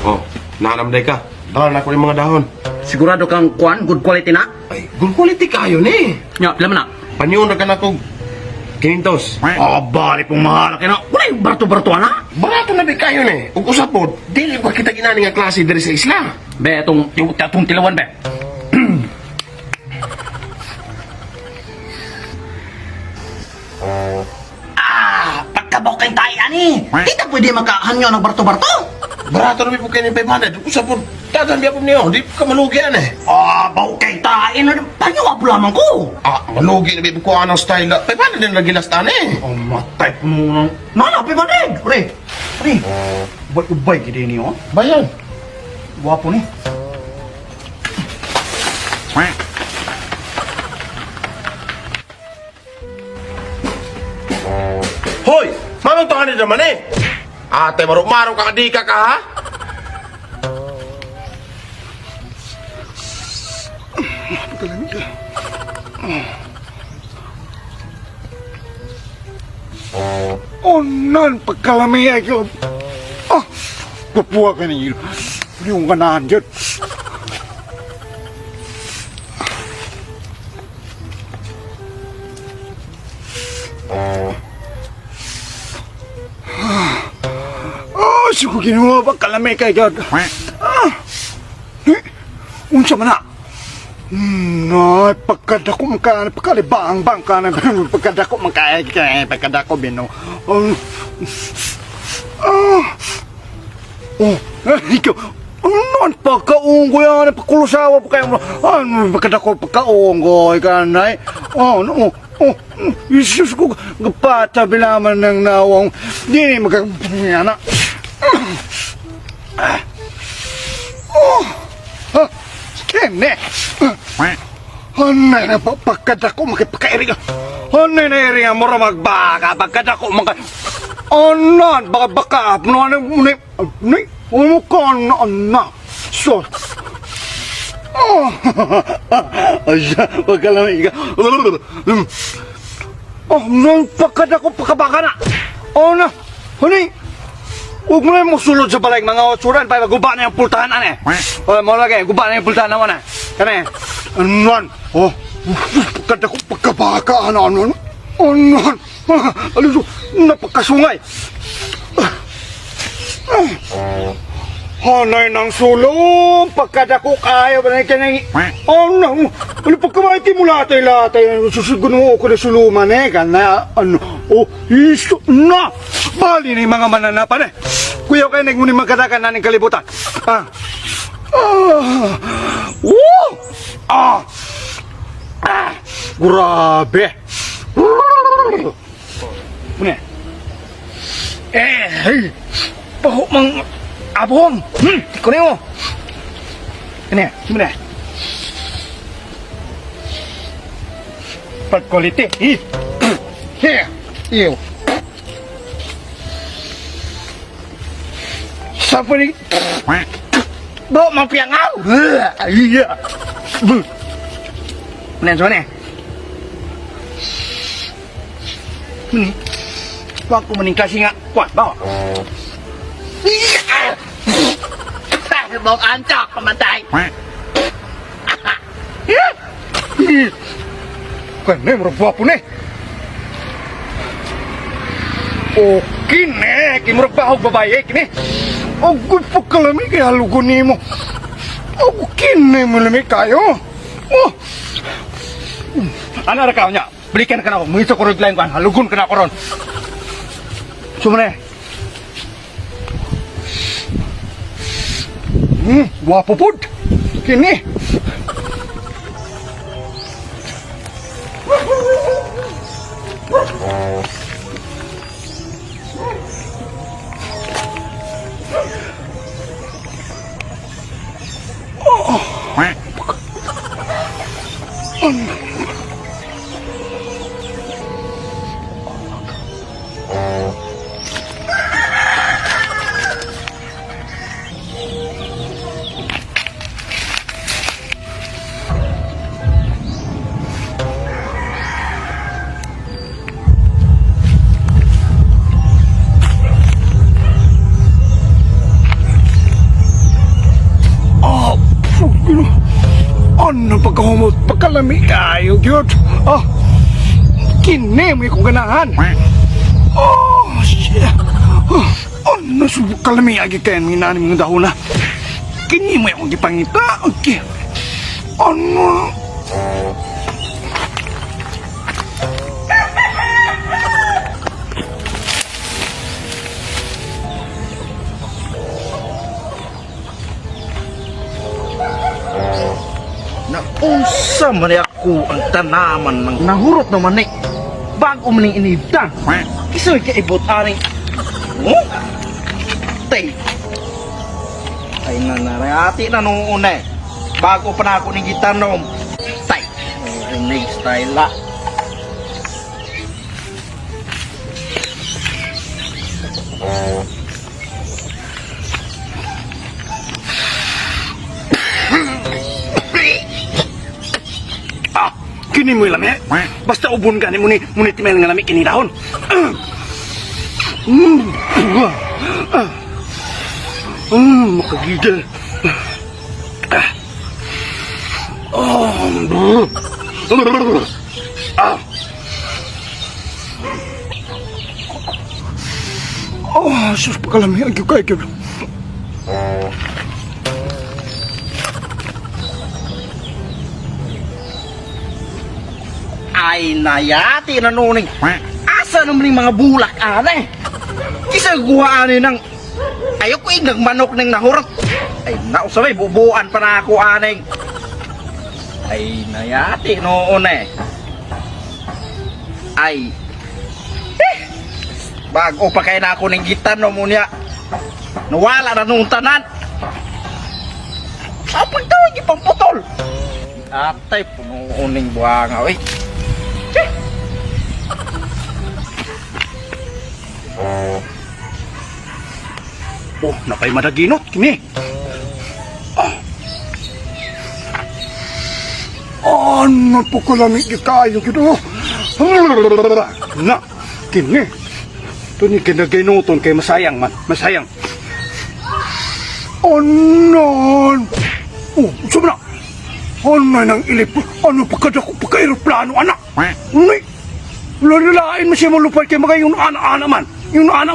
Oh, naanam day ka. Dala na ko yung mga dahon. Sigurado kang kuan, good quality na? Ay, good quality kayo ni. Nya, pila man na? Panyon ra ka na kog 500. Ah, bali pong mahal kay na. Wala yung barto-barto na. Barato na bi kayo ni. Ug usa pod, dili pa kita ginani nga klase diri sa isla. Be, itong tilawan, be. Ah, pagkabaw kayong tayo, ani. Di ta pwede makahanyo ng barto-barto. Barato na bi po kay ni 500. Ug usa pod, tadan biya po niyo, di ka malugi ani. Ah, baw kay tayo. Panyo po lamang ko. Ah, malugi na bi po ko anang style. 500 din lagi last ani. Oh, matay po nung. Nana, 500. Pre, pre. Ubay-ubay gid niyo. Bayan. Wapo ni. Hoy, manong tangan naman eh. Ate, marong-marong ka di ka ka ha? Oh, nan pagkalami ay ko. Ah, papuwa ka ninyo. Yung ganahan dyan. Oh, suko kinuha pagkalami kay God. Ah, eh, unsa man na? No, pagkadako man ka, pagkalibang bang ka na, pagkadako man ka, eh, pagkadako bino. Oh, ah, oh, ikaw, ano, pagkaunggoy, ano, pagkulusawa pa kayo, ano, pagkadako, pagkaunggoy ka na, eh. Oh, no, oh, Jesus ko, gapatabi naman ng nawang, di ni magka, ana. Oh, ah, kene. Anay na pagkadako makipakairing. Anay na iring mo ra magbaka pagkadako maka. Anan baka baka no ano ni ni ano ka na na. So. Oh. Ay, pagkalami ka. Oh, nung pagkadako pagkabaka na. Oh na. Honey. Huwag mo na yung musulod sa balay mga otsuran para guba na yung pultahan ane. O, mo lagi, guba na yung pultahan naman eh. Kani, anuan, oh, pagkadako, pagkabaka, ano, ano, ano, ano, ano, napakasungay. Hanay ng sulong, pagkadako kayo, ba na kanang, ano, ano, pagkamaiti mo latay-latay, susuguno ko na suluman eh, kana, ano, oh, iso, na, bali na yung mga mananapan eh. Kuya kayo nagmuni magkadakan na ng kalibutan. Ah, ah, woo, ah, ah, grabe. Muna, eh, hey, baho mang abong. Ko na mo. Ano, muna. Pag quality. Eh. Here. Ew. Sa ni Baho mang piangaw. Iya. Muna, so ne. Muni. Wag ko maning klase nga. Kuwan, bawa. Bok antok, kamatay. Kaya murag gwapo ni. Okay ne, kay murag bahog babae kini. Og pagkalami kay halugon nimo. Okay ne mo lami kayo. Oh. Ano ra ka nya? Balikan ka na ako. Mungito ko rin kuan. Halugon ka na ako ron. Sumane. Gwapo pod. Kini. Ano pagkahumot, pagkalami kayo, gyud. Ah, kini mo akong ganahan. Oh, shit. Oh, ano sa kalami agi kayo ng inani mga dahon na. Kini mo akong gipangita. Okay. Ano? Naunsa man ako ang tanaman ng nahurot naman ni. Bago man ning inibdan. Kisoy ka ibot ani. Oh? Tay. Ay na narati na nung una eh. Bago pa na ako ning gitanom. Tay. Next style la. Ah, kini mo lami. Basta ubon ka ni muni muni timel nga lami kini dahon. Ah. Makagigil. Ah. Oh. Ah. Oh, sus pagkalami ang kay kay. Ay nayati na nuning. Asa naman yung mga bulak ane? Kisa guha ani ng ayoko eh, nagmanok ng nahurot. Ay nausabay, bubuan pa na ako aning. Ay nayati noon eh. Ay. Eh, bago pa kay na ako ng gitano mo niya. Nawala na nung tanan. Sa pagtawag ipamputol. Atay, punuuning buhanga, oy. Oh, napay madaginot kini. Ah. Ano po kalami kayo kito? Na, kini. Ito ni kinaginoton kay masayang man, masayang. Ano? Oh, sumna. Ano nang ilip? Ano pa kada ko pagka aeroplano, anak? Uy, lalain mo siya malupad kay mga yung ana-ana man. Yung ana.